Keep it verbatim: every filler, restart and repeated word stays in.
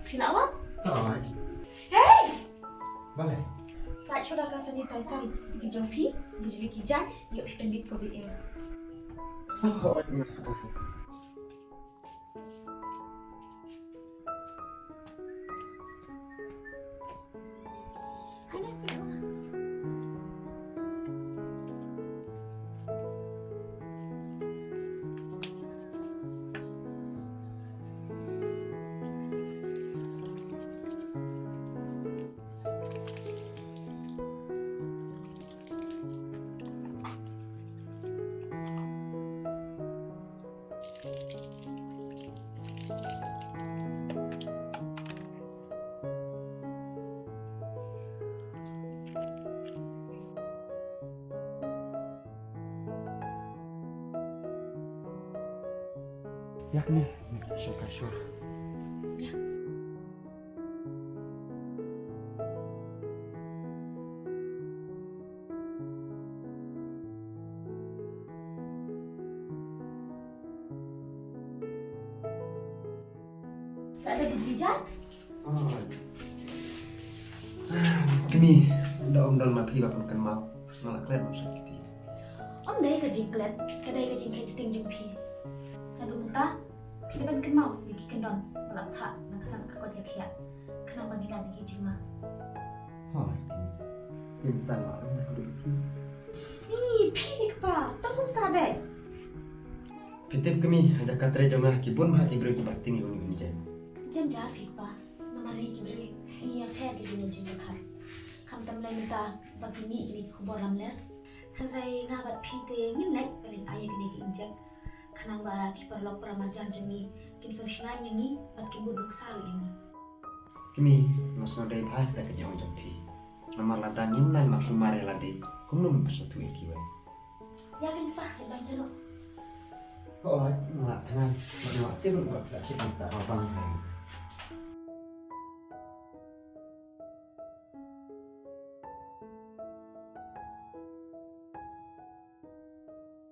Phi lah wan? Hooid. Hey! Balei? Sait shuwa da ka sanitizer ïa ki jong phi, bujli ki jait, ïoh phi pyndit covid ïa. Hooid. Ïa kane, shuwa ka shuwa. Ka da bujli jan? Kmie, da ym don ma phi ba pynkynmaw, nga la klet ma sat kti. Ym dei ka jingklet, ka dei ka jingkheiñ sting jong phi. Naduh mynta phi dei ban kynmaw ïa ki kyndon ba la phah na khlem ka kot ïa khiah, khnang ba ngin lait na ki jingma. Hooid, kmie. Ym tang ba ym dei ka dei phi. Ih, phi dei kpa, tang kumta beit. Phi tip kmie, ha jaka trei jong nga ki bun bha ki briew kiba tieng ïa une u injek. Jynjar phi kpa, namar ngi ki briew ngi ïa pher ki jingim jingpyrkhat. Khamtam lei mynta ba ki mih kine ki khubor lamler. Hynrei nga bad phi te ngin leit ban leit ai ïa kine ki injek, khnang ba ki paralok paramarjan jong ngi kin sngewsynei ïa ngi bad kin bud nuksa ruh ïa ngi. Kmie, nga sngewdei bha ïa ka jingong jong phi. Namar lada ngim nang map sumar ïa lade, kumno ngin pynsngewthuh ïa kiwei? Ïa kane pa, ïa ban jalo. Hooid, nga la thngan, nga la tip ruh ba ka shit ka ba bang.